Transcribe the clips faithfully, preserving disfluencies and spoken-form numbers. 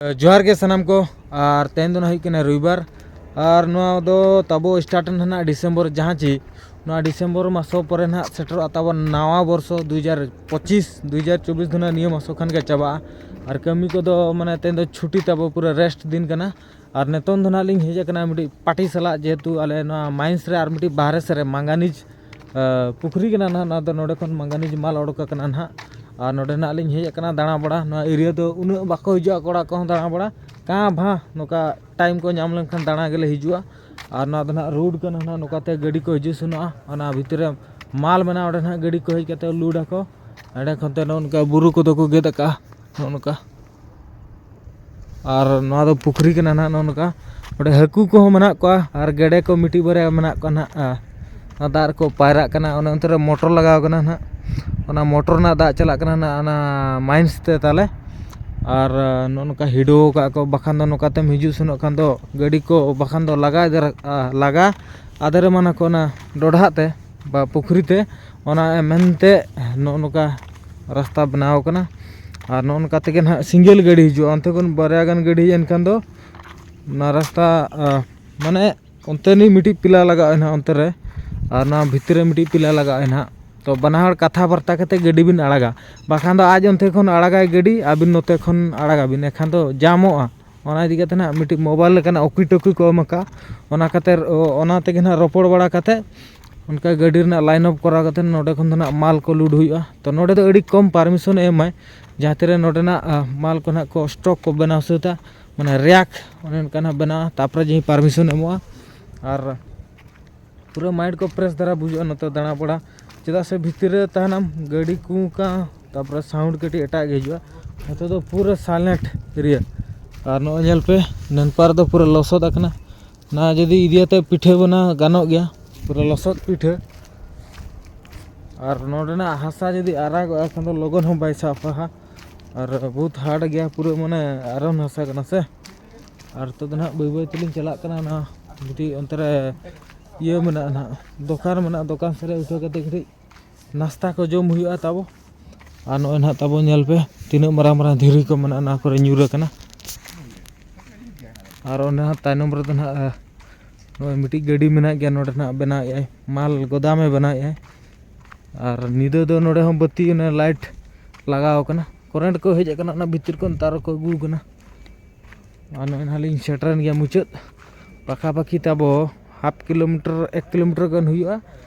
ᱡᱚᱦᱟᱨ ᱜᱮ ᱥᱟᱱᱟᱢ ᱠᱚ᱾ ᱟᱨ ᱛᱮᱦᱮᱧ ᱫᱚ ᱱᱟᱦᱟᱜ ᱦᱩᱭᱩᱜ ᱠᱟᱱᱟ ᱨᱚᱵᱤᱵᱟᱨ᱾ ᱟᱨ ᱱᱚᱣᱟ ᱫᱚ ᱛᱟᱵᱚ start ᱮᱱᱟ ᱱᱟᱦᱟᱜ ᱰᱤᱥᱮᱢᱵᱚᱨ, ᱡᱟᱦᱟᱸ ᱪᱮ ᱱᱚᱣᱟ ᱰᱤᱥᱮᱢᱵᱚᱨ ᱢᱟᱥᱚ ᱯᱚᱨᱮ ᱱᱟᱦᱟᱜ ᱥᱮᱴᱮᱨᱚᱜᱼᱟ ᱛᱟᱵᱚ ᱱᱟᱣᱟ ᱵᱚᱨᱥᱚ ᱫᱩ ᱦᱟᱡᱟᱨ ᱯᱚᱸᱪᱤᱥ, ᱫᱩ ᱦᱟᱡᱟᱨ ᱪᱚᱵᱵᱤᱥ ᱫᱚ ᱱᱟᱦᱟᱜ ᱱᱤᱭᱟᱹ ᱢᱟᱥᱚ ᱠᱷᱟᱱ ᱜᱮ ᱪᱟᱵᱟᱜᱼᱟ᱾ ᱟᱨ ᱠᱟᱹᱢᱤ ᱠᱚᱫᱚ ᱢᱟᱱᱮ ᱛᱮᱦᱮᱧ ᱫᱚ ᱪᱷᱩᱴᱤ ᱛᱟᱵᱚ, ᱯᱩᱨᱟᱹ rest ᱫᱤᱱ ᱠᱟᱱᱟ᱾ ᱟᱨ ᱱᱤᱛᱚᱝ ᱫᱚ ᱱᱟᱦᱟᱜ ᱞᱤᱧ ᱦᱮᱡ ᱟᱠᱟᱱᱟ ᱢᱤᱫᱴᱤᱡ party ᱥᱟᱞᱟᱜ, ᱡᱮᱦᱮᱛᱩ ᱟᱞᱮ ᱱᱚᱣᱟ mines ᱨᱮ ᱟᱨ ᱢᱤᱫᱴᱤᱡ ᱵᱟᱦᱨᱮ ᱥᱮᱫ ᱨᱮ ᱢᱟᱝᱜᱟᱱᱤᱡᱽ ᱯᱩᱠᱷᱨᱤ ᱠᱟᱱᱟ ᱱᱟᱦᱟᱜ, ᱱᱚᱣᱟ ᱫᱚ ᱱᱚᱰᱮ ᱠᱷᱚᱱ ᱢᱟᱝᱜᱟᱱᱤᱡᱽ ᱢᱟᱞ ᱚᱰᱚᱠ ᱟᱠᱟᱱᱟ ᱱᱟᱦᱟᱜ᱾ ᱟᱨ ᱱᱚᱰᱮ ᱱᱟᱦᱟᱜ ᱞᱤᱧ ᱦᱮᱡ ᱟᱠᱟᱱᱟ ᱫᱟᱬᱟ ᱵᱟᱲᱟ᱾ ᱱᱚᱣᱟ area ᱫᱚ ᱩᱱᱟᱹᱜ ᱵᱟᱠᱚ ᱦᱤᱡᱩᱜᱼᱟ ᱠᱚᱲᱟ ᱠᱚᱦᱚᱸ ᱫᱟᱬᱟ ᱵᱟᱲᱟ, ᱠᱟᱸ ᱵᱷᱟᱸ ᱱᱚᱝᱠᱟ time ᱠᱚ ᱧᱟᱢ ᱞᱮᱱᱠᱷᱟᱱ ᱫᱟᱬᱟ ᱜᱮᱞᱮ ᱦᱤᱡᱩᱜᱼᱟ᱾ ᱟᱨ ᱱᱚᱣᱟ ᱫᱚ ᱱᱟᱦᱟᱜ road ᱠᱟᱱᱟ ᱱᱟᱦᱟᱜ, ᱱᱚᱝᱠᱟᱛᱮ ᱜᱟᱹᱰᱤ ᱠᱚ ᱦᱤᱡᱩᱜ ᱥᱮᱱᱚᱜᱼᱟ᱾ ᱚᱱᱟ ᱵᱷᱤᱛᱨᱤ ᱨᱮ ᱢᱟᱞ ᱢᱮᱱᱟᱜᱼᱟ, ᱚᱸᱰᱮ ᱱᱟᱦᱟᱜ ᱜᱟᱹᱰᱤ ᱠᱚ ᱦᱮᱡ ᱠᱟᱛᱮ load ᱟᱠᱚ᱾ ᱚᱸᱰᱮ ᱠᱷᱚᱱ ᱛᱮ ᱱᱚᱜᱼᱚ ᱱᱚᱝᱠᱟ ᱵᱩᱨᱩ ᱠᱚᱫᱚ ᱠᱚ ᱜᱮᱫ ᱟᱠᱟᱜᱼᱟ ᱱᱚᱜᱼᱚ ᱱᱚᱝᱠᱟ᱾ ᱟᱨ ᱱᱚᱣᱟ ᱫᱚ ᱯᱩᱠᱷᱨᱤ ᱠᱟᱱᱟ ᱱᱟᱦᱟᱜ, ᱱᱚᱜᱼᱚ ᱱᱚᱝᱠᱟ᱾ ᱚᱸᱰᱮ ᱦᱟᱹᱠᱩ ᱠᱚᱦᱚᱸ ᱢᱮᱱᱟᱜ ᱠᱚᱣᱟ ᱟᱨ ᱜᱮᱰᱮ ᱠᱚ ᱢᱤᱫᱴᱤᱡ ᱵᱟᱨᱭᱟ ᱢᱮᱱᱟᱜ ᱠᱚᱣᱟ ᱱᱟᱦᱟᱜ᱾ ᱟᱨ ᱚᱱᱟ ᱫᱟᱜ ᱨᱮᱠᱚ ᱯᱟᱭᱨᱟᱜ ᱠᱟᱱᱟ᱾ ᱚᱱᱮ ᱚᱱᱛᱮ ᱨᱮ motor ᱞᱟᱜᱟᱣ ᱠᱟᱱᱟ ᱱᱟᱦᱟᱜ, ᱚᱱᱟ motor ᱨᱮᱱᱟᱜ ᱫᱟᱜ ᱪᱟᱞᱟᱜ ᱠᱟᱱᱟ ᱱᱟᱦᱟᱜ ᱚᱱᱟ mines ᱛᱮ ᱛᱟᱞᱮ᱾ ᱟᱨ ᱱᱚᱜᱼᱚ ᱱᱚᱝᱠᱟ ᱦᱤᱰᱟᱹᱣ ᱟᱠᱟᱫ ᱠᱚ, ᱵᱟᱠᱷᱟᱱ ᱫᱚ ᱱᱚᱝᱠᱟᱛᱮᱢ ᱦᱤᱡᱩᱜ ᱥᱮᱱᱚᱜ ᱠᱷᱟᱱ ᱫᱚ ᱜᱟᱹᱰᱤ ᱠᱚ, ᱵᱟᱠᱷᱟᱱ ᱫᱚ ᱞᱟᱜᱟ ᱤᱫᱤ ᱨᱟ-, ᱟ, ᱞᱟᱜᱟ ᱟᱫᱮᱨ ᱮᱢᱟᱱᱟ ᱠᱚ ᱚᱱᱟ ᱰᱚᱰᱷᱟᱜ ᱛᱮ ᱵᱟ ᱯᱩᱠᱷᱨᱤ ᱛᱮ᱾ ᱚᱱᱟ ᱢᱮᱱᱛᱮ ᱱᱚᱜᱼᱚ ᱱᱚᱝᱠᱟ ᱨᱟᱥᱛᱟ ᱵᱮᱱᱟᱣ ᱠᱟᱱᱟ᱾ ᱟᱨ ᱱᱚᱜᱼᱚ ᱱᱚᱝᱠᱟ ᱛᱮᱜᱮ ᱱᱟᱦᱟᱜ single ᱜᱟᱹᱰᱤ ᱦᱤᱡᱩᱜᱼᱟ, ᱚᱱᱛᱮ ᱠᱷᱚᱱ ᱵᱟᱨᱭᱟ ᱜᱟᱱ ᱜᱟᱹᱰᱤ ᱦᱮᱡ ᱮᱱᱠᱷᱟᱱ ᱫᱚ ᱚᱱᱟ ᱨᱟᱥᱛᱟ, ᱟ, ᱢᱟᱱᱮ ᱚᱱᱛᱮ ᱱᱤᱡ ᱢᱤᱫᱴᱤᱡ ᱯᱤᱞᱟ ᱞᱟᱜᱟᱜᱼᱟ ᱱᱟᱦᱟᱜ ᱚᱱᱛᱮ ᱨᱮ, ᱟᱨ ᱱᱚᱣᱟ ᱵᱷᱤᱛᱨᱤ ᱨᱮ ᱢᱤᱫᱴᱤᱡ ᱯᱤᱞᱟ ᱞᱟᱜᱟᱜᱼᱟ ᱱᱟᱦᱟᱜ᱾ ᱛᱚ ᱵᱟᱱᱟ ᱦᱚᱲ ᱠᱟᱛᱷᱟ ᱵᱟᱨᱛᱟ ᱠᱟᱛᱮ ᱜᱟᱹᱰᱤ ᱵᱤᱱ ᱟᱲᱟᱜᱟ, ᱵᱟᱠᱷᱟᱱ ᱫᱚ ᱟᱡ ᱚᱱᱛᱮ ᱠᱷᱚᱱ ᱟᱲᱟᱜᱟᱭ ᱜᱟᱹᱰᱤ, ᱟᱹᱵᱤᱱ ᱱᱚᱛᱮ ᱠᱷᱚᱱ ᱟᱲᱟᱜᱟᱵᱤᱱ, ᱮᱱᱠᱷᱟᱱ ᱫᱚ ᱡᱟᱢᱚᱜᱼᱟ᱾ ᱚᱱᱟ ᱤᱫᱤ ᱠᱟᱛᱮ ᱱᱟᱦᱟᱜ ᱢᱤᱫᱴᱤᱡ mobile ᱞᱮᱠᱟᱱᱟᱜ walkie talkie ᱠᱚ ᱮᱢ ᱟᱠᱟᱫᱼᱟ, ᱚᱱᱟ ᱠᱟᱛᱮ, ᱚᱱᱟ ᱛᱮᱜᱮ ᱱᱟᱦᱟᱜ ᱨᱚᱯᱚᱲ ᱵᱟᱲᱟ ᱠᱟᱛᱮ ᱚᱱᱠᱟ ᱜᱟᱹᱰᱤ ᱨᱮᱱᱟᱜ line up ᱠᱚᱨᱟᱣ ᱠᱟᱛᱮ ᱱᱚᱰᱮ ᱠᱷᱚᱱ ᱫᱚ ᱱᱟᱦᱟᱜ ᱢᱟᱞ ᱠᱚ load ᱦᱩᱭᱩᱜᱼᱟ᱾ ᱛᱚ ᱱᱚᱰᱮ ᱫᱚ ᱟᱹᱰᱤ ᱠᱚᱢ permission ᱮ ᱮᱢᱟᱭ, ᱡᱟᱦᱟᱸ ᱛᱤᱨᱮ ᱱᱚᱰᱮᱱᱟᱜ, ᱟ, ᱢᱟᱞ ᱠᱚ ᱱᱟᱦᱟᱜ ᱠᱚ stock ᱠᱚ ᱵᱮᱱᱟᱣ ᱥᱟᱹᱛᱟ, ᱢᱟᱱᱮ rack ᱚᱱᱮ ᱚᱱᱠᱟ ᱱᱟᱦᱟᱜ ᱵᱮᱱᱟᱣᱟ, ᱛᱟᱨᱯᱚᱨᱮ ᱡᱮ permission ᱮᱢᱚᱜᱼᱟ᱾ ᱟᱨ ᱯᱩᱨᱟᱹ mind ᱠᱚ fresh ᱫᱷᱟᱨᱟ ᱵᱩᱡᱷᱟᱹᱜᱼᱟ ᱱᱚᱛᱮ ᱫᱟᱬᱟ ᱵᱟᱲᱟ, ᱪᱮᱫᱟᱜ ᱥᱮ ᱵᱷᱤᱛᱤᱨ ᱨᱮ ᱛᱟᱦᱮᱱᱟᱢ ᱜᱟᱹᱰᱤ ᱠᱚ ᱠᱟ, ᱛᱟᱨᱯᱚᱨᱮ sound ᱠᱟᱹᱴᱤᱡ ᱮᱴᱟᱜ ᱜᱮ ᱦᱤᱡᱩᱜᱼᱟ᱾ ᱱᱚᱛᱮ ᱫᱚ ᱯᱩᱨᱟᱹ silent area᱾ ᱟᱨ ᱱᱚᱜᱼᱚᱭ ᱧᱮᱞ ᱯᱮ, ᱱᱮᱱᱯᱟᱨ ᱫᱚ ᱯᱩᱨᱟᱹ ᱞᱚᱥᱚᱫ ᱟᱠᱟᱱᱟ᱾ ᱱᱚᱣᱟ ᱡᱩᱫᱤ ᱤᱫᱤ ᱠᱟᱛᱮ ᱯᱤᱴᱷᱟᱹ ᱵᱮᱱᱟᱣ ᱜᱟᱱᱚᱜ ᱜᱮᱭᱟ, ᱯᱩᱨᱟᱹ ᱞᱚᱥᱚᱫ ᱯᱤᱴᱷᱟᱹ᱾ ᱟᱨ ᱱᱚᱰᱮᱱᱟᱜ ᱦᱟᱥᱟ ᱡᱩᱫᱤ ᱟᱨᱟᱜᱚᱜᱼᱟ, ᱠᱷᱟᱱ ᱫᱚ ᱞᱚᱜᱚᱱ ᱦᱚᱸ ᱵᱟᱭ ᱥᱟᱯᱷᱟᱜᱼᱟ᱾ ᱟᱨ ᱵᱚᱦᱩᱛ hard ᱜᱮᱭᱟ, ᱯᱩᱨᱟᱹ ᱢᱟᱱᱮ iron ᱦᱟᱥᱟ ᱠᱟᱱᱟ ᱥᱮ᱾ ᱟᱨ ᱱᱤᱛᱚᱜ ᱫᱚ ᱱᱟᱦᱟᱜ ᱵᱟᱹᱭ ᱵᱟᱹᱭ ᱛᱮᱞᱤᱧ ᱪᱟᱞᱟᱜ ᱠᱟᱱᱟ᱾ ᱱᱚᱣᱟ ᱢᱤᱫᱴᱤᱡ ᱚᱱᱛᱮ ᱨᱮ ᱤᱭᱟᱹ ᱢᱮᱱᱟᱜᱼᱟ ᱱᱟᱦᱟᱜ, ᱫᱚᱠᱟᱱ ᱢᱮᱱᱟᱜᱼᱟ, ᱫᱚᱠᱟᱱ ᱥᱮᱫ ᱨᱮ ᱩᱴᱷᱟᱹᱣ ᱠᱟᱛᱮ ᱠᱟᱹᱴᱤᱡ ᱱᱟᱥᱛᱟ ᱠᱚ ᱡᱚᱢ ᱦᱩᱭᱩᱜᱼᱟ ᱛᱟᱵᱚ᱾ ᱟᱨ ᱱᱚᱜᱼᱚᱭ ᱱᱟᱦᱟᱜ ᱛᱟᱵᱚ ᱧᱮᱞ ᱯᱮ, ᱛᱤᱱᱟᱹᱜ ᱢᱟᱨᱟᱝ ᱢᱟᱨᱟᱝ ᱫᱷᱤᱨᱤ ᱠᱚ ᱢᱮᱱᱟᱜᱼᱟ, ᱱᱚᱣᱟ ᱠᱚᱨᱮ ᱧᱩᱨ ᱟᱠᱟᱱᱟ᱾ ᱟᱨ ᱚᱱᱟ ᱛᱟᱭᱱᱚᱢ ᱨᱮᱫᱚ ᱱᱟᱦᱟᱜ, ᱱᱚᱜᱼᱚᱭ ᱢᱤᱫᱴᱤᱡ ᱜᱟᱹᱰᱤ ᱢᱮᱱᱟᱜ ᱜᱮᱭᱟ, ᱱᱚᱰᱮ ᱱᱟᱦᱟᱜ ᱵᱮᱱᱟᱣᱮᱫ ᱟᱭ, ᱢᱟᱞ ᱜᱚᱫᱟᱢᱮ ᱵᱮᱱᱟᱣᱮᱫ ᱟᱭ᱾ ᱟᱨ ᱧᱤᱫᱟᱹ ᱫᱚ ᱱᱚᱰᱮ ᱦᱚᱸ ᱵᱟᱹᱛᱤ, ᱚᱱᱮ ᱞᱟᱭᱤᱴ ᱞᱟᱜᱟᱣ ᱠᱟᱱᱟ, ᱠᱚᱨᱮᱱᱴ ᱠᱚ ᱦᱮᱡ ᱟᱠᱟᱱᱟ ᱚᱱᱟ ᱵᱷᱤᱛᱤᱨ ᱠᱷᱚᱱ, ᱛᱟᱨ ᱠᱚ ᱟᱹᱜᱩ ᱠᱟᱱᱟ᱾ ᱟᱨ ᱱᱚᱜᱼᱚᱭ ᱱᱟᱦᱟᱜ ᱞᱤᱧ ᱥᱮᱴᱮᱨᱮᱱ ᱜᱮᱭᱟ ᱢᱩᱪᱟᱹᱫ, ᱯᱟᱠᱟ ᱯᱟᱠᱤ ᱛᱟᱵᱚ ᱦᱟᱯ ᱠᱤᱞᱳᱢᱤᱴᱟᱨ, ᱮᱠ ᱠᱤᱞᱳᱢᱤᱴᱟᱨ ᱜᱟᱱ ᱦᱩᱭᱩᱜᱼᱟ᱾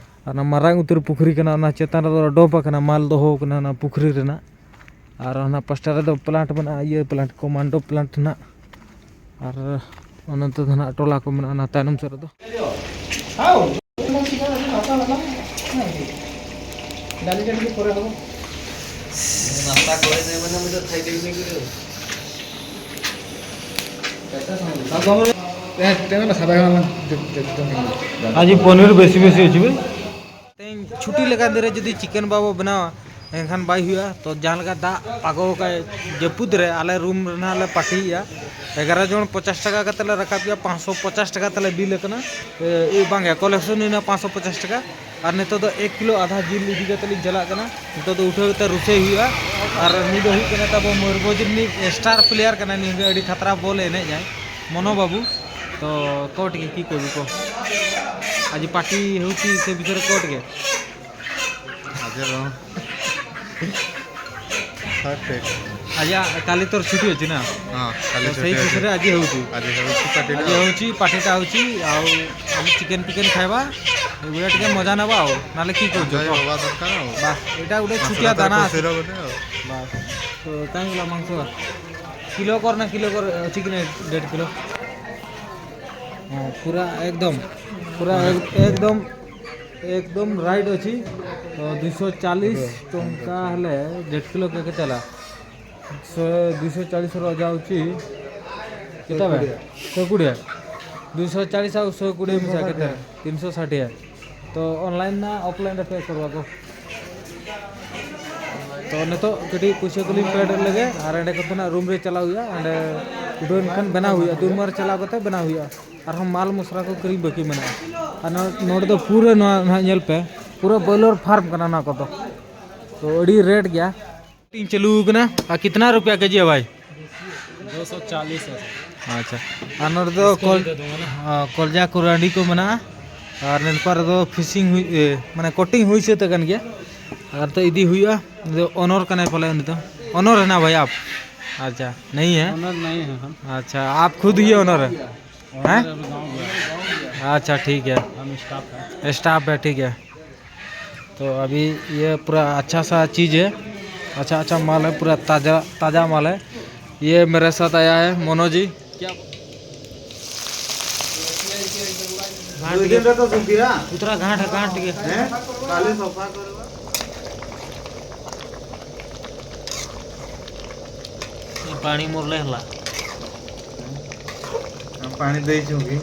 ᱟᱨ ᱚᱱᱟ ᱢᱟᱨᱟᱝ ᱩᱛᱟᱹᱨ ᱯᱩᱠᱷᱨᱤ ᱠᱟᱱᱟ, ᱚᱱᱟ ᱪᱮᱛᱟᱱ ᱨᱮᱫᱚ ᱰᱚᱵ ᱟᱠᱟᱱᱟ, ᱢᱟᱞ ᱫᱚᱦᱚ ᱠᱟᱱᱟ ᱚᱱᱟ ᱯᱩᱠᱷᱨᱤ ᱨᱮᱱᱟᱜ᱾ ᱟᱨ ᱚᱱᱟ ᱯᱟᱥᱴᱟ ᱨᱮᱫᱚ ᱯᱞᱟᱱᱴ ᱢᱮᱱᱟᱜᱼᱟ, ᱤᱭᱟᱹ ᱯᱞᱟᱱᱴ, ᱠᱚᱢᱟᱱᱰᱳ ᱯᱞᱟᱱᱴ ᱨᱮᱱᱟᱜ᱾ ᱟᱨ ᱚᱱᱟ ᱫᱚ ᱱᱟᱦᱟᱜ ᱴᱚᱞᱟ ᱠᱚ ᱢᱮᱱᱟᱜᱼᱟ ᱚᱱᱟ ᱛᱟᱭᱱᱚᱢ ᱥᱮᱫ ᱨᱮᱫᱚ᱾ ᱱᱟᱥᱛᱟ ᱠᱚᱨᱮ ᱫᱚ ᱢᱟᱱᱮ ᱢᱩᱡᱷᱮ ᱛᱷᱟᱭ ᱫᱮ ᱫᱮ ᱠᱚ। ଆଜି ପନିର ବେଶୀ ବେଶୀ ଅଛି ବେ। ᱛᱮᱦᱮᱧ ᱪᱷᱩᱴᱤ ᱞᱮᱠᱟᱱ ᱫᱤᱱ ᱨᱮ ᱡᱩᱫᱤ ᱪᱤᱠᱮᱱ ᱵᱟᱵᱚ ᱵᱮᱱᱟᱣᱟ, ᱮᱱᱠᱷᱟᱱ ᱵᱟᱭ ᱦᱩᱭᱩᱜᱼᱟ᱾ ᱛᱚ ᱡᱟᱦᱟᱸ ᱞᱮᱠᱟ ᱫᱟᱜ ᱯᱟᱜᱚ ᱟᱠᱟᱫ ᱡᱟᱹᱯᱩᱫ ᱨᱮ, ᱟᱞᱮ ᱨᱩᱢ ᱨᱮ ᱱᱟᱦᱟᱜ ᱞᱮ ᱯᱟᱨᱴᱤᱭᱮᱫᱼᱟ᱾ ᱮᱜᱟᱨᱚ ᱡᱚᱱ ᱯᱚᱪᱟᱥ ᱴᱟᱠᱟ ᱠᱟᱛᱮ ᱞᱮ ᱨᱟᱠᱟᱵ ᱠᱮᱜᱼᱟ, ᱯᱟᱸᱪᱥᱚ ᱯᱚᱪᱟᱥ ᱴᱟᱠᱟ ᱛᱟᱞᱮ ᱵᱤᱞ ᱟᱠᱟᱱᱟ᱾ ᱮ, ᱵᱟᱝᱜᱮ, ᱠᱚᱞᱮᱠᱥᱚᱱ ᱦᱩᱭᱱᱟ ᱯᱟᱸᱪᱥᱚ ᱯᱚᱪᱟᱥ ᱴᱟᱠᱟ᱾ ᱟᱨ ᱱᱤᱛᱚᱜ ᱫᱚ ᱮᱠ ᱠᱤᱞᱳ ᱟᱫᱷᱟ ᱡᱤᱞ ᱤᱫᱤ ᱠᱟᱛᱮ ᱞᱤᱧ ᱪᱟᱞᱟᱜ ᱠᱟᱱᱟ᱾ ᱱᱤᱛᱚᱜ ᱫᱚ ᱩᱴᱷᱟᱹᱣ ᱠᱟᱛᱮ ᱨᱩᱥᱟᱹᱭ ᱦᱩᱭᱩᱜᱼᱟ᱾ ᱟᱨ ᱱᱩᱭ ᱫᱚ ᱦᱩᱭᱩᱜ ᱠᱟᱱᱟ ᱛᱟᱵᱚ ᱢᱚᱭᱩᱨᱵᱷᱚᱸᱡᱽ ᱨᱤᱱᱤᱡ ᱥᱴᱟᱨ ᱯᱞᱮᱭᱟᱨ ᱠᱟᱱᱟᱭ, ᱱᱩᱭ ᱫᱚ ᱟᱹᱰᱤ ᱠᱷᱟᱛᱨᱟ ᱵᱚᱞ ᱮ ᱮᱱᱮᱡ ᱟᱭ, ᱢᱚᱱᱳ ᱵᱟᱹᱵᱩ᱾ ᱛᱚ ᱠᱚᱴ ᱜᱮ ᱠᱤ ᱠᱚᱵᱤ ᱠᱚ ᱟᱡᱤ ᱯᱟᱨᱴᱤ ᱦᱩᱭᱩᱜ ᱥᱮ ᱵᱷᱤᱛᱨᱤ ᱠᱚᱴ ᱜᱮ? ᱟᱡᱮ ᱵᱟᱝ। ᱦᱳᱭ, ᱴᱷᱤᱠ। ଆଜି ଆ- କାଲି ତୋର ଛୁଟି ଅଛି ନା? ହଁ, କାଲି ତ ଛୁଟି ସେଇ ଅଛି। ଖୁସିରେ ଆଜି ହଉଛି। ଆଜି ହଉଛି ପାର୍ଟିଟା ଆଜି ଆଉ। ହଉଛି, ପାର୍ଟିଟା ହଉଛି। ଆଉ ଆମେ ଚିକେନ ଫିକେନ ଖାଇବା, ଏଗୁଡ଼ା ଟିକେ ମଜା ନେବା ଆଉ। ନହେଲେ କି କହୁଛ ଏନ୍ଜୟ କହ? ହବା ଦରକାର ଆଉ। ବାସ୍, ଏଇଟା ଗୋଟେ ମାସଟା ଛୁଟିଆ ତ ଦାନା ଖୁସିର ଆସେ। ଗୋଟେ ଆଉ। ବାସ୍। ତ କାହିଁକି ହେଲା ମାଂସ? କିଲୋ କର ନା, କିଲୋ କର, ଅଛି କି ନାହିଁ ଦେଢ଼ କିଲୋ? ହଁ, ପୁରା ଏକଦମ, ପୁରା ଏକ- ଏକଦମ, ଏକଦମ ରାଇଟ୍ ଅଛି। ତ ଦୁଇଶହ ଚାଳିଶ ଟଙ୍କା ହେଲେ ଦେଢ଼ କିଲୋ କେତେ ହେଲା? ଶହେ, ଦୁଇଶହ ଚାଳିଶର ଯାଉଛି କେତେ ବେ? ଶହେ କୋଡ଼ିଏ। ଦୁଇଶହ ଚାଳିଶ ଆଉ ଶହେ କୋଡ଼ିଏ ମିଶା କେତେ? ତିନିଶହ ଷାଠିଏ। ତ ଅନଲାଇନ୍ ନା ଅଫଲାଇନ୍ରେ ପେ କରିବା କହ? ତ ᱱᱤᱛᱚᱜ ᱠᱟᱹᱴᱤᱡ ᱯᱩᱭᱥᱟᱹ ᱠᱚᱞᱤᱧ ᱯᱮᱰ ᱞᱮᱜᱮ ᱟᱨ ᱮᱸᱰᱮ ᱠᱷᱚᱱᱟᱜ ᱨᱩᱢ ᱨᱮ ᱪᱟᱞᱟᱣ ᱦᱩᱭᱩᱜᱼᱟ᱾ ᱚᱸᱰᱮ ᱩᱰᱟᱹᱣ ᱮᱱ ᱠᱷᱟᱱ ᱵᱮᱱᱟᱣ ᱦᱩᱭᱩᱜᱼᱟ, ᱫᱩ ᱱᱚᱢᱵᱚᱨ ᱪᱟᱞᱟᱣ ᱠᱟᱛᱮ ᱵᱮᱱᱟᱣ ᱦᱩᱭᱩᱜᱼᱟ᱾ ᱟᱨᱦᱚᱸ ᱢᱟᱞ ᱢᱚᱥᱞᱟ ᱠᱚ ᱠᱤᱨᱤᱧ ᱵᱟᱹᱠᱤ ᱢᱮᱱᱟᱜᱼᱟ᱾ ᱟᱨ ᱱᱚ- ᱱᱚᱰᱮ ᱫᱚ ᱯᱩᱨᱟᱹ ᱱᱚᱣᱟ ᱱᱟᱦᱟᱜ ᱧᱮᱞ ᱯᱮ, ᱯᱩᱨᱟᱹ ᱵᱚᱭᱞᱚᱨ ᱯᱷᱟᱨᱢ ᱠᱟᱱᱟ ᱱᱚᱣᱟ ᱠᱚᱫᱚ᱾ ᱛᱚ ᱟᱹᱰᱤ ᱨᱮᱴ ᱜᱮᱭᱟ᱾ ᱪᱟᱹᱞᱩ ᱟᱠᱟᱱᱟ᱾ ᱟᱨ ᱠᱤᱛᱱᱟ ᱨᱩᱯᱤᱭᱟ ᱠᱮᱡᱤ ᱦᱮ ᱵᱷᱟᱭ? ᱫᱩ ᱥᱚ ᱪᱟᱞᱤᱥ ᱦᱮ᱾ ᱟᱪᱪᱷᱟ᱾ ᱟᱨ ᱱᱚᱰᱮ ᱫᱚ ᱠᱚᱞ-, ᱦᱚᱸ, ᱠᱚᱞᱡᱟ ᱠᱚ ᱨᱟᱺᱰᱤ ᱠᱚ ᱢᱮᱱᱟᱜᱼᱟ᱾ ᱟᱨ ᱱᱤᱛᱯᱟᱨ ᱨᱮᱫᱚ ᱯᱷᱤᱥᱤᱝ ᱦᱩᱭ-, ᱮ, ᱢᱟᱱᱮ ᱠᱚᱴᱤᱝ ᱦᱩᱭ ᱥᱟᱹᱛ ᱟᱠᱟᱱ ᱜᱮᱭᱟ᱾ ᱟᱨ ᱛᱚ ᱤᱫᱤ ᱦᱩᱭᱩᱜᱼᱟ᱾ ᱩᱱᱤ ᱫᱚ ᱚᱱᱚᱨ ᱠᱟᱱᱟᱭ ᱯᱟᱞᱮ ᱩᱱᱤ ᱫᱚ᱾ ᱚᱱᱚᱨ ᱦᱮᱱᱟ ᱵᱷᱟᱭ ᱟᱯ? ᱟᱪᱪᱷᱟ, ᱱᱟᱦᱤ ᱦᱮ? ᱚᱱᱚᱨ ᱱᱟᱦᱤ ᱦᱮ ᱦᱟᱢ᱾ ᱟᱪᱪᱷᱟ, ᱟᱯ ᱠᱷᱩᱫ ᱦᱤ ᱚᱱᱚᱨ ᱦᱮ? ᱚᱱᱚᱨ ᱦᱮ? ᱟᱵᱷᱤ ᱜᱟᱸᱣ ᱜᱮ᱾ ᱟᱪᱪᱷᱟ, ᱴᱷᱤᱠ ᱦᱮ᱾ ᱦᱟᱢ ᱥᱴᱟᱯ ᱦᱮ᱾ ᱥᱴᱟᱯ ᱦᱮ, ᱴᱷᱤᱠ ᱦᱮ᱾ तो अभी ये पूरा अच्छा सा चीज़ है, अच्छा अच्छा माल है, पूरा ताज़ा ताज़ा माल है। ये मेरे साथ आया है मोनो जी। क्या? गांठ दो दिन रे तो सूखी ना। उतरा गांठ, गांठ के। हैं? काले सोफा करो। ये पानी मोर ले हला। हम पानी दे चुकी।